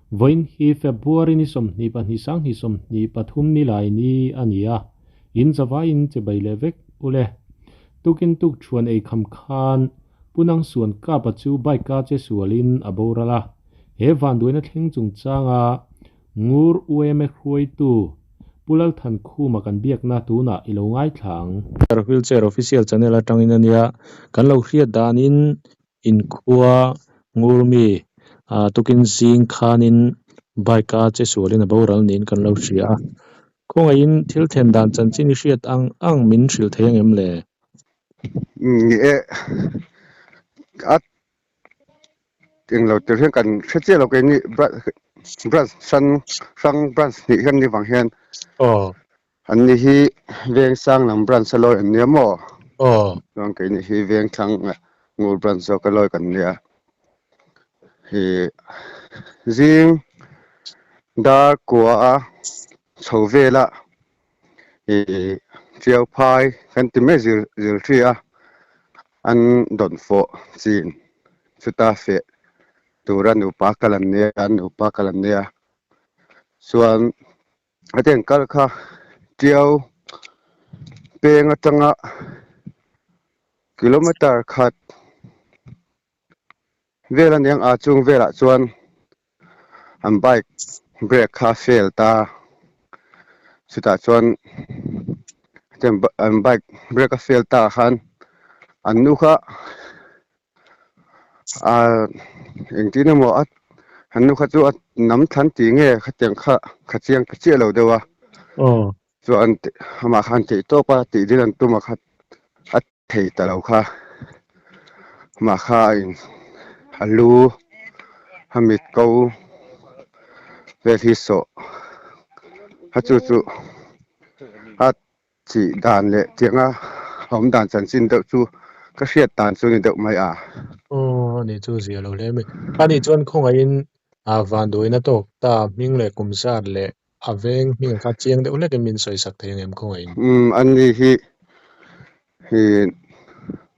Vawiin hi February ni 22 2023 nilai ni a ni a, in zavaiin che bai leh vek ule. Tukin tuk thuan ei kham khan Punang Suan Kapa chu bike a che sualin a boral a. He vanduaina thleng chungchanga Ngur UMA hruaitu Pu Lalthankhuma kan biakna tunah i lo ngaithla ang. Wheelchair Official Channel atangin a nia, kan lo hriat danin inkhua Ngurmi tukin zing khanin bike a che sualin a boral niin kan lo hria a. Khawngaihin thil then dan chanchin i hriat ang ang min hrilh thei angem le? Ni e, a Englo tir hian kan hre chiah lo keini branch hrang hrang branch hnih hian ni vang hian an ni hi veng sang lam branch a lawi an nia maw chuan keini hi veng thlang ngur branch zawk a lawi kan nia ih zing dar kua a chho vela ih tiau phai kan ti mai zir zir hri a an dawn fawh chin chuta feh tura nupa kal an nia nupa kal an nia chuan a ten kal kha tiau peng atanga kilometer khat vel aniang a chung velah chuan an bike brake kha a fail ta chutah chuan an bike brake a fail ta khan an nu kha ah engtin emaw a an nu kha chu a nam thlan tih nge khatiang kha kha chiang ta chiah lo deuh a chuan amah khan theih tawp a tih dil an tum a kha a thei ta lo kha mah kha a in a lu a mit ko vel hi sawh a chu chu a chih dan leh tianga a awm dan chanchin deuh chu ka hriat dan chu ni deuh mai a. Aw ani chu zia lo hle mai. Ani chuan khawngaihin a vanduaina tawk ta hming leh kum zat leh A veng hming kha chiang deuh hlekin min sawi sak thei ang em khawngaihin? Umm ani hi hi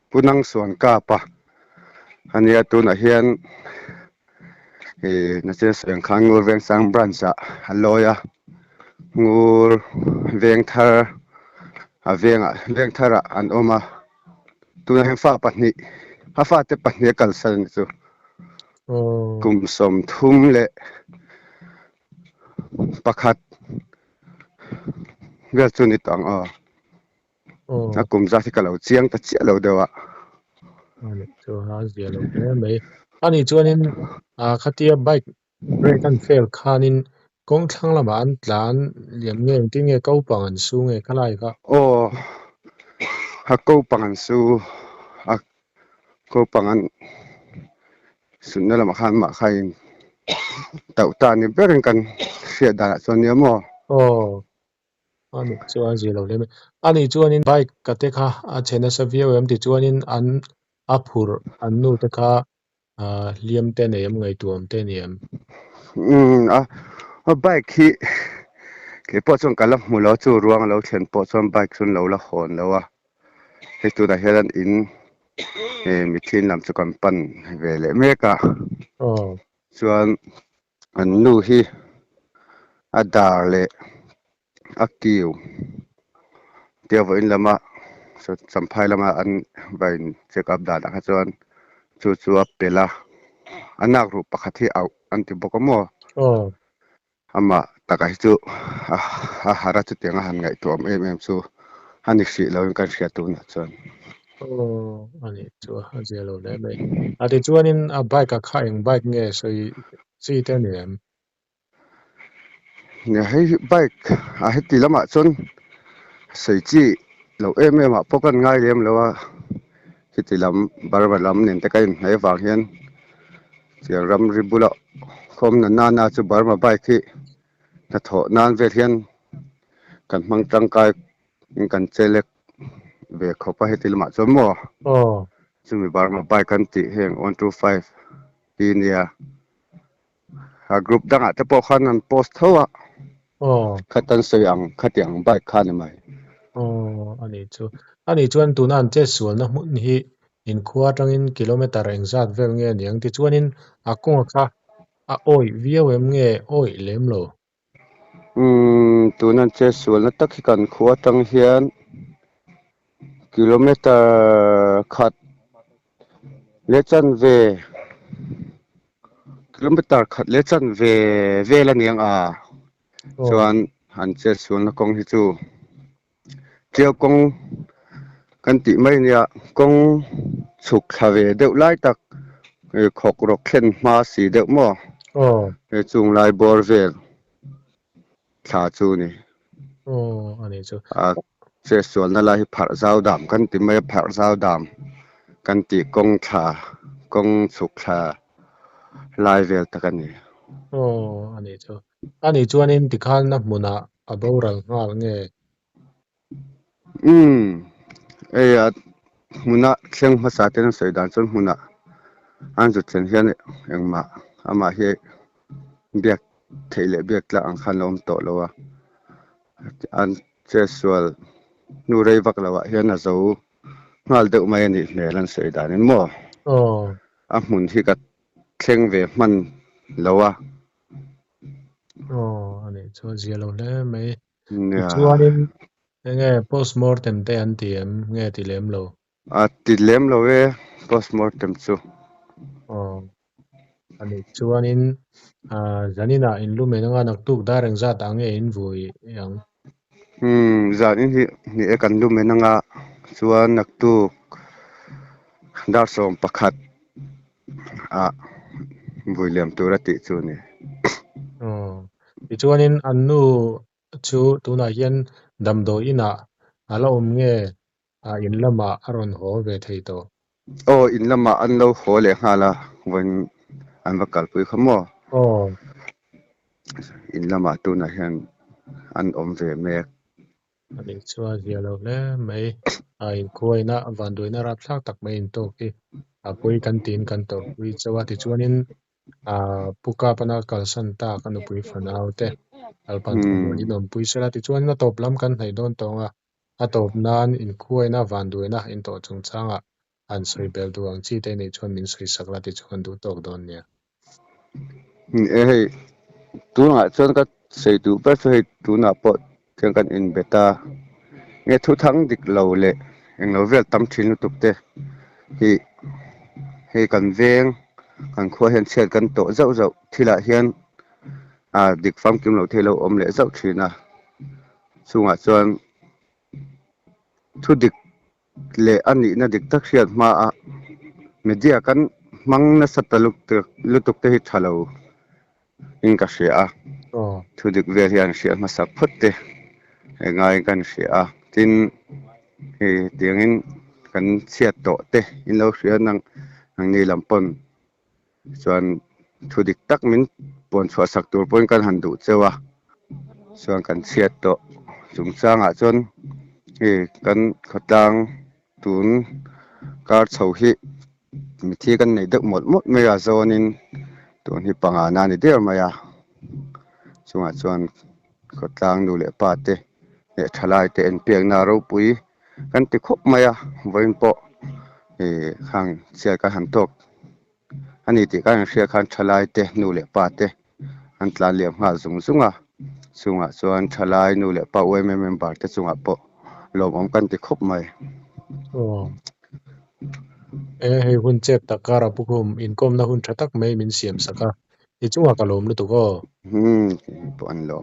Pu Nangsuan Kapa ania tunah hian hi Nachin Sawiang khan Ngur Vengsang branch ah a lawi a, Ngur Vengthar a vengah Vengthar ah an awm a, tunah hian fa pahnih a fate pahnih a kalsan a ni chu kum 31 vel chu ni tawh ang aw. A kum zat hi ka lo chiang ta chiah lo deuh a. Ani chu a zia lo hle mai. Ani chuanin khatia bike brake an fail khanin kawng thlang lamah an tlan liam nge engtin nge ko pang an su nge khalai kha? Aw a ko pang an su a ko pang an Sunna lamah khan mah kha in tauh ta ni berin kan hriat danah chuan nia maw? Aw, ani chuan zir lo hle mai. Ani chuanin bike ka te kha a chhe nasa viau em tichuanin an a phurh an nu te kha hliam te nei em ngaihtuam te ni em? Umm a bike hi kei pawh chuan ka la hmu lo chu ruang a lo thlen pawh chuan bike chu an lo la hawn lo a. Hei tunah hian an in mithin lam chu kan pan ve leh mek a chuan an nu hi a dar leh a kiu tia vawiin lama champhai lama an va in check up danah kha chuan chu chu a pel a a nak ruh pakhat hi auh an ti bawk a maw. Amah takah hi chu a har a chutiang a han ngaihtuah awm em em chu a ni hrih loin kan hriat tunah chuan. Aw a nih chu a zia lo hle mai. A tichuanin a bike ah kha eng bike nge sawi chi te a ni em? Nia hei hi bike a heti lamah chuan sawi chi lo em em ah pawh kan ngai lem lo a, heti lam Burma lam nen te ka inhnaih avang hian Chiang ramri bula khawm na nana chu Burma bike hi hnathawh nan vel hian kan hmang tangkai in kan che lek ve khawp a heti lamah chuan maw chumi Burma bike kan tih heng 125 hi nia a group dangah te pawh khan an post tho a khatan sawi ang khatiang bike kha ni mai. Aw ani chu ani chuan tuna an chetsualna hmun hi Inkhua atangin kilometer engzat vel nge niang tichuanin a kawnga kha a awih viau em nge awih lem lo? Umm tuna che sualna tak hi kan khua atang hian kilometer khat leh chanve kilometer khat leh chanve vel a niang a chuan an che sualna kawng hi chu Tiau kawng kan tih mai nia kawng chhuk thla ve deuh lai tak khawk rawk thlen hma si deuh maw he chung lai bawr vel thla chu a ni. A chetsualna lai hi pharh zau dam kan ti mai a pharh zau dam kan tih kawng thla kawng chhuk thla lai vel tak a ni. Aw a nih chu. A nih chuanin tikhanna hmunah a boral nghal nge? Umm hei a hmuna thleng hmasa ten an sawi dan chuan hmuna an zut thlen hian engmah amah hi biak theih leh biak tlak ang khan a awm tawh lo a, an chetsual hnu rei vak loh ah hian a zo nghal deuh mai a nih hmel an sawi danin maw? Aw. A hmun hi ka thleng ve hman lo a. Aw a nih chuan zia lo hle mai. Tichuanin enge postmortem te an ti em nge ti lem lo? A ti lem lo e postmortem chu. Aw a nih chuanin zaninah in lu men anga naktuk dar engzat ah nge in vui ang? Umm zanin hi ni e kan lu men anga chuan naktuk dar 11 ah vui liam tur a tih chu a ni. Aw tichuanin an nu chu tunah hian damdawi inah a la awm nge a in lamah a rawn haw ve thei tawh? Aw in lamah an lo haw leh nghal a vawiin an va kalpui kha maw? Aw. In lamah tunah hian an awm ve mek. A nih chuan zia lo hle mai. A inkhuaina vanduaina rapthlak tak mai intawk hi a pawi kan tiin kan tawrhpui chauh a. Tichuanin Pu Kapana kalsan tak a nupui fanau te Alpan thawmhnaw in awmpui sela. Tichuanin a tawp lam kan hnaih dawn tawng a, a tawp nan inkhuaina vanduaina intawh chungchangah han sawi bel duh ang chi te neih chuan min sawi sak la tichuan kan duh tawk dawn nia. E hei, tunah chuan ka sawi duh ber chu hei tunah pawh chuan kan inbet a, nge thuthang dik lo leh englo vel tam thin lutuk te hi hei kan veng kan khua hian chhiat kan tawh zauh zauh thilah hian a dik famkim lo thei lo awm leh zauh thin a, chungah chuan thu dik leh a nihna dik tak hriat hmaa media kan hmang nasa ta lutuk te hi tha lo in ka hria a, thu dik vel hian hriat hmasak phawt te engaiin kan hria a, tin hei tiangin kan chhiat tawh te in lo hria nang nangni lam pawn chuan thu dik tak min puan chhuah sak tur pawhin kan han duh cheu a, chuan kan chhiat tawh chungchangah chuan hei kan khawtlang tun kar chho hi mithi kan nei deuh mawlh mawlh mai a zawnin tun hi panga na a ni der mai a, chungah chuan khawtlang nu leh pa te leh thalai te enpiakna ropui kan ti khawp mai a, vawiin pawh ih khang chhiat kan han tawk a ni tih kan hriat khan thalai te nu leh pa te an tlan liam nghal zung zung a, chungah chuan thalai nu leh pa UMA member te chungah pawh lawmawm kan ti khawp mai. Aw. E hei hun chep tak kar a pukhum inkawmna hun tha tak mai min siam sak a, i chungah ka lawm lutuk aw. Hmm, pawh an lawm.